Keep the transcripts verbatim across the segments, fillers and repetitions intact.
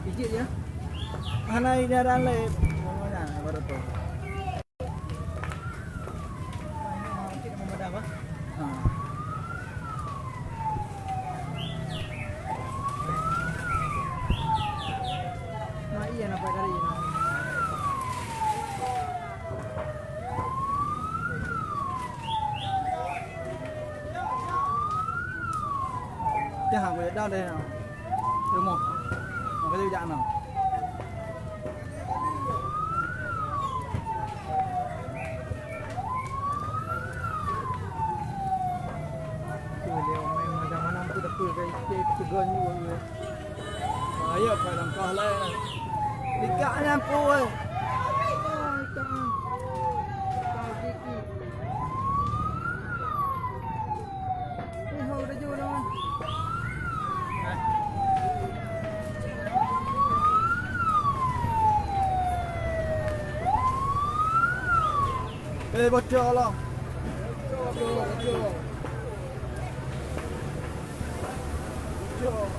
Pijit ya. Hana edaran lé. Mana baru tu? Ha. Nah, iya nampak dari ini. Dah, boleh dah deh. Rumoh. Makanya jak na. Tu dia main macam mana tu, tapi kai cek tegon ni. Ayo, kai langkah lah. Dekat nyan pun. Eh, bocor lah. Bocor, bocor. Bocor.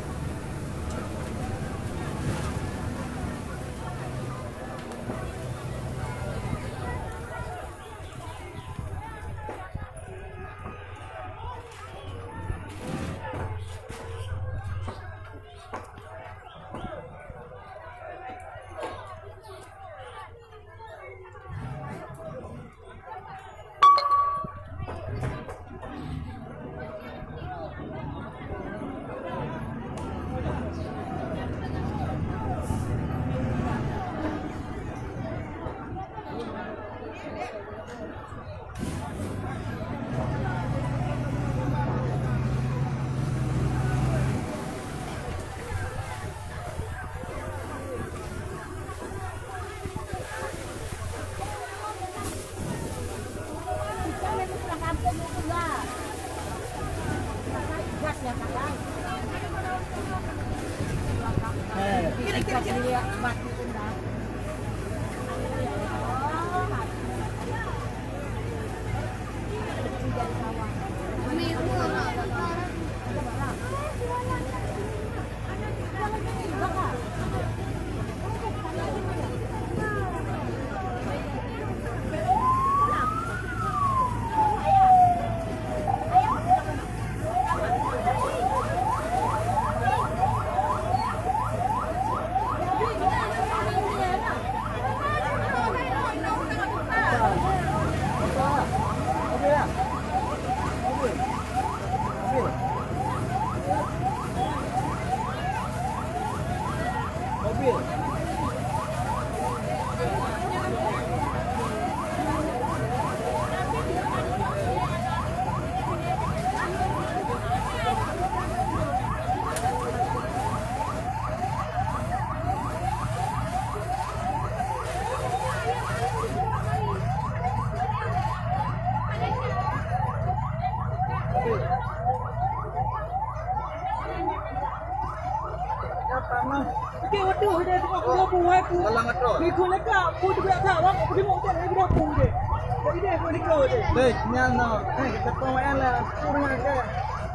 Deh, nyan no. Eh, kita pemain lah. Kurang ke.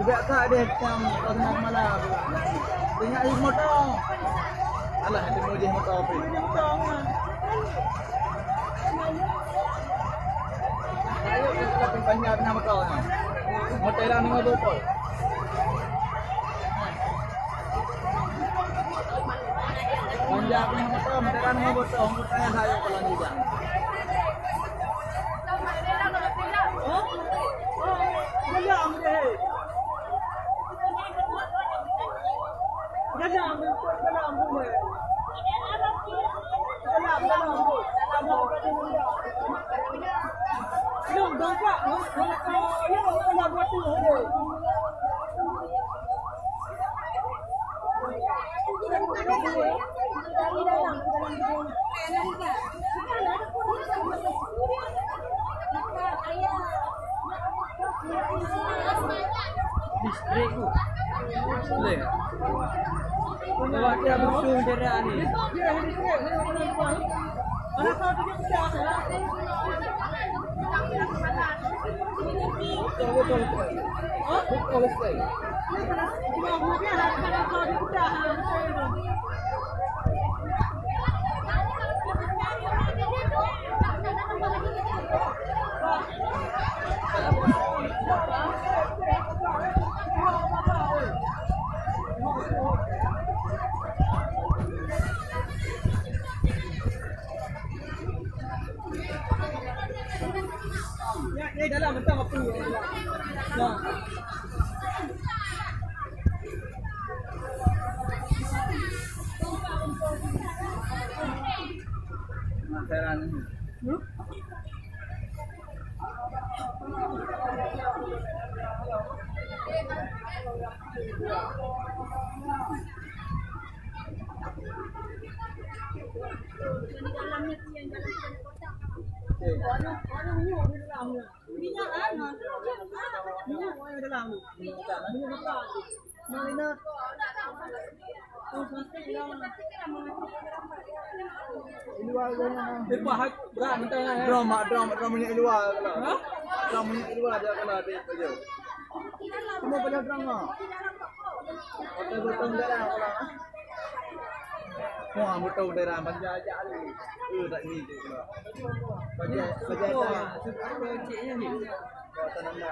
Tidak tak deh, macam orang malam. Ingat motor. Alah, ada motor apa? Ayo, kita panjat nama kau, ha. Motor dah nama botol. Panjat nama kau, motor dah nama botol. Motor dah saya kalau ni, Bang. Hah? Hah? Dalam deh. Distrik tu. Boleh. Awak dia busung jerak ni. Betul, betul, betul. Betul, betul. Drum, mak, drum, drum minyeuk di luwa. Ha? Drum minyeuk di luwa dia kena di, di. Cuma pada drum, mak. Oke, betul, dah, dah, dah. Wah, betul, dah, dah. Banyak aja ni. Eh, tak ni, tu. Banyak, banyak aja. Buatan anda.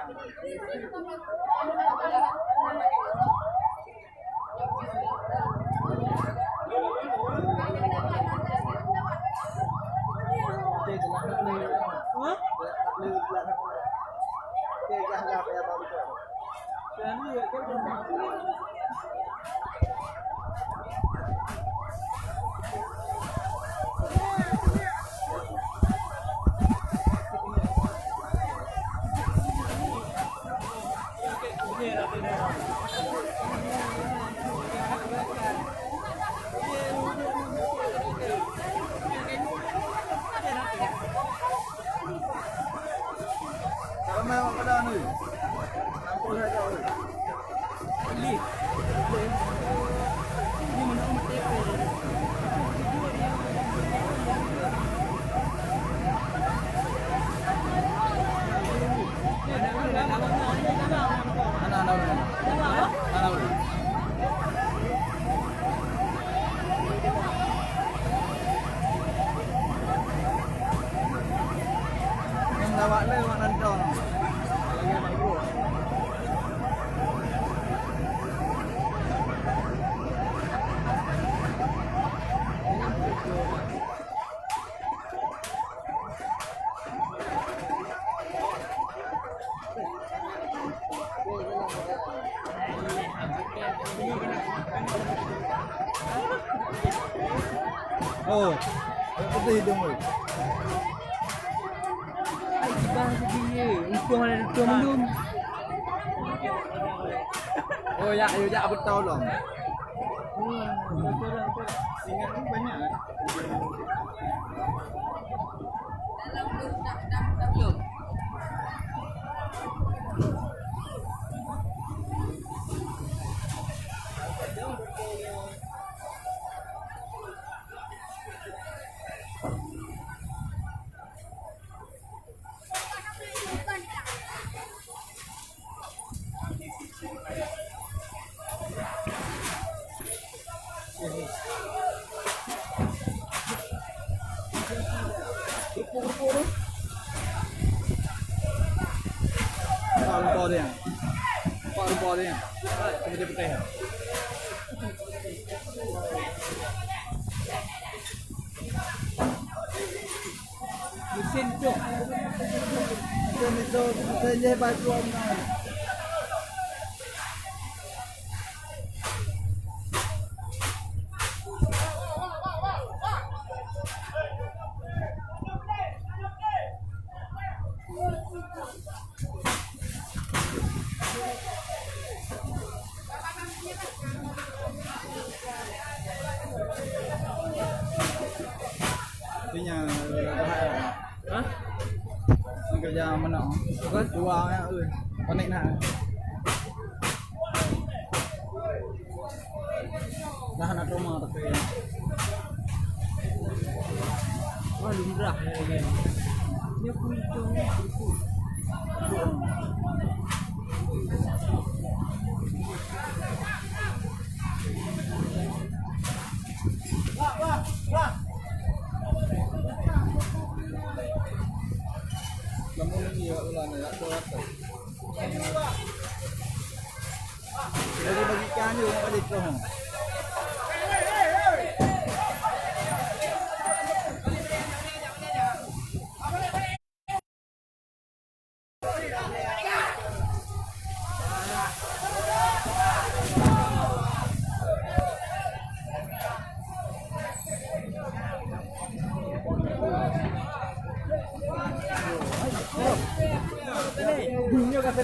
Ramai awak padang ni. Nampak saja, oi. Oh, pedih hidung tu. Ai, jibang sedih ye. Untung ada tuan belum. Oh, ya, ya, ya, betul lah. Wah, betul lah, betul. Singa ni banyak. Empat rupa dia. Empat rupa dia. Putih-putih. Mesin tu. Mesin tu, mesin dia baju warna. Hah? Ni kerja mana? Bukan? Dua ya, oi. Panik nak. Dah nak trauma tapi. Wah, lumrah ya, ya. Dia pun itu. Lagi bagi ikan je, nak balik tu. Ya,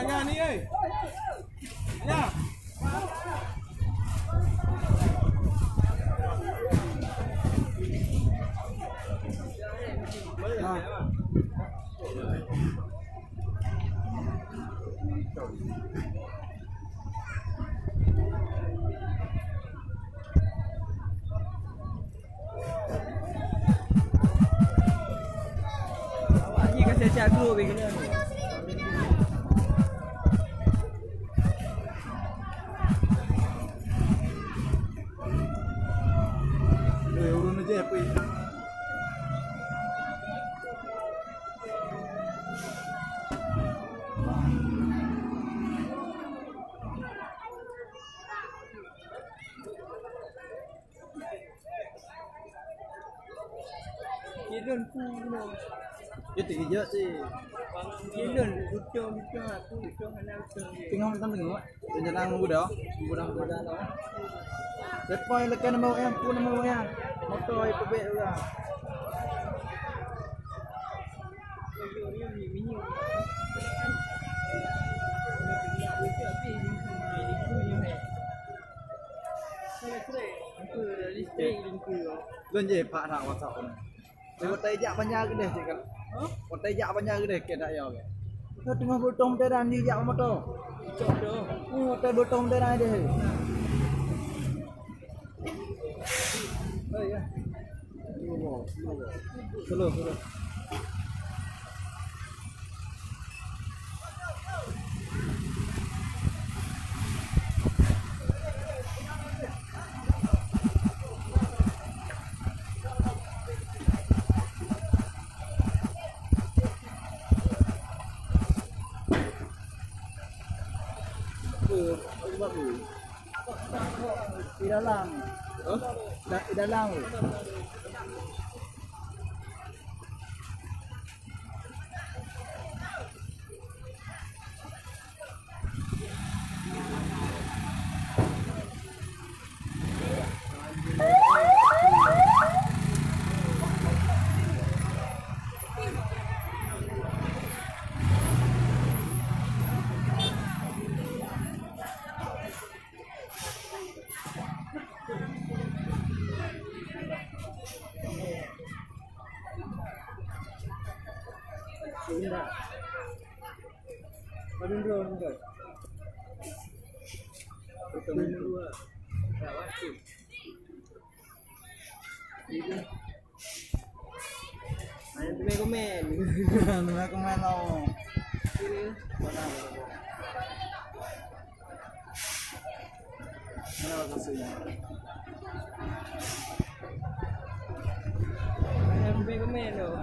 ya, ni, eh. Ya. Kilon pun. Jadi, iya sih. Kilon, utang, utang, aku utang, anak utang. Tengok, tengok, tengok. Rencana nunggu dah. Nunggu dah, nunggu dah. Depan lekan nombor yang, pun nombor yang. Motor yang pebek juga. Lôn jih pak that WhatsApp nyoe. Watèe jak banjar keudeh cit kan. Hah? Watèe jak banjar keudeh keu dak yo. Ka teungoh beutông teran jijak moto. Cok tu. Hmm, watèe beutông teran deh. Oh ya. Slow, slow. Di dalam. Hah? Da-, di dalam. Komen, komen. Komen, komen, oh. Mana lokasinya? Komen, komen, oh.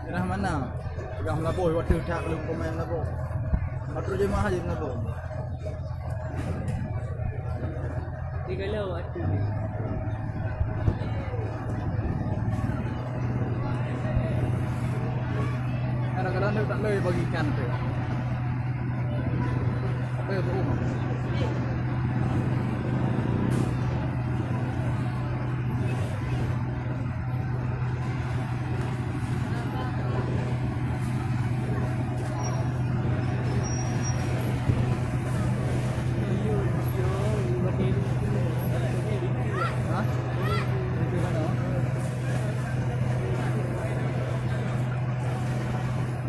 Daerah mana? Peugah Meulaboh, watèe that lôn peumain Meulaboh. Patut jeumaah jih Meulaboh. Tiga lewat tu. Kadang-kadang dia tak boleh bagi ikan tu. Ada tu.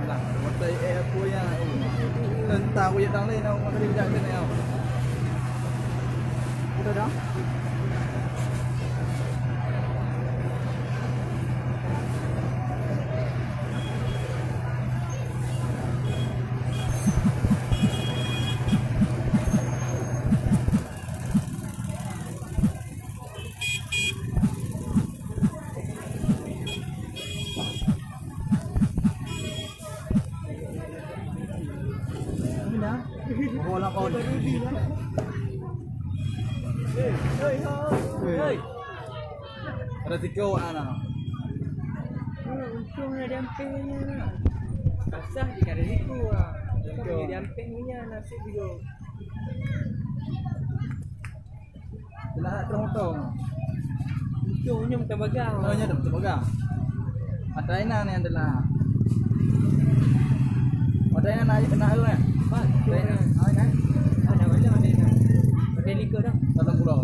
Alah, watèe eh aku ya. Tentang wujud dang lain aku tadi bijak kena ya. Udah dah. Hei. Ada tiga awak anak. Untung ada ampeh ni anak. Pasah di kada siku ah. Untung ada ampeh ni nasib dia. Kena nak terus motor. Itu nyum terbagang. Oh, nyum terbagang. Ada ina ni adalah. Ada ina nak kena tu kan? Ada ina. Ada ina. Ada mana ada ina? Ada lika dah. Dalam pulau.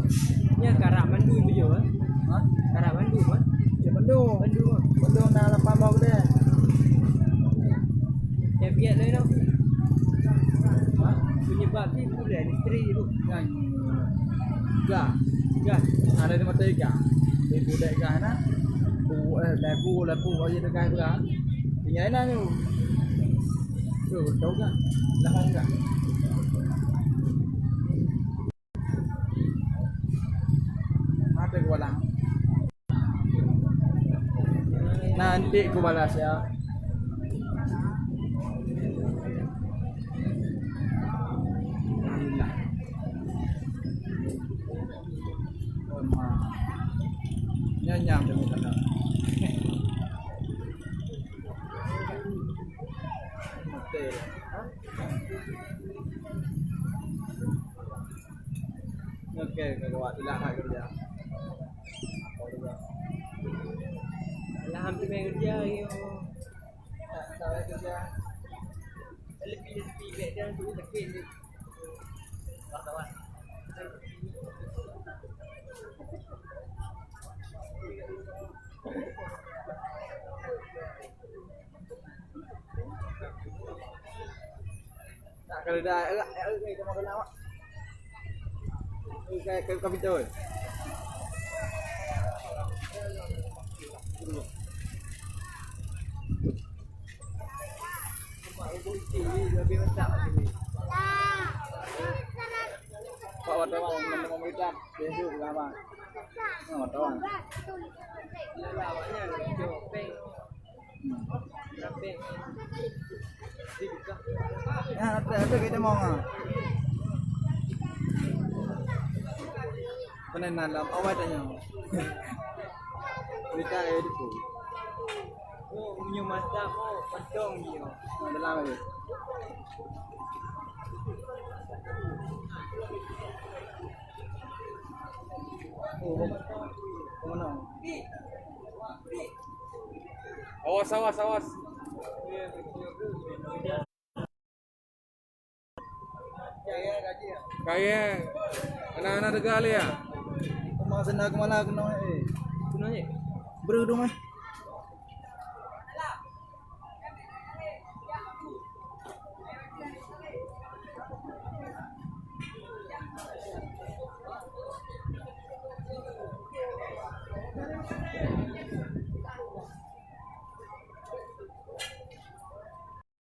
Ya karak mandu tu je. Ha? Karak mandu kan? Ya mandu. Mandu. Mandu nak lapan bawah kedai. Ya biar lain dah. Ha? Penyebab ni bulan isteri tu. Kan. Gah. Gah. Ada di mata ikan. Di budek gah na. Bu eh lagu lagu aja dekat gah. Tinggal na tu. Tu tahu gah. Lah gah. Mata kepala. Nanti ku balas ya. Alhamdulillah. Nyanyam demi kena. Oke. Oke, kalau awak tidak nak kerja. Alhamdulillah kerja, yo. Tak, tak ada kerja. Lebih-lebih baik dia tu sakit dia. Wartawan. Tak, kalau dah, eh, eh, eh, kamu kena awak. Eh, kayu, kayu kapitol. Pak wartawan, teman-teman murid, besok lama. Nah, wartawan. Ya, ada, ada kita mau ngah. Pernah dalam awal tanya. Berita air itu. Oh, punya mata, oh, potong dia. Dalam air. Oh, mana? Awas, awas, awas. Kaya. Anak-anak degah le ya. Masa nak ke mana kena eh? Kena je. Beri dong eh.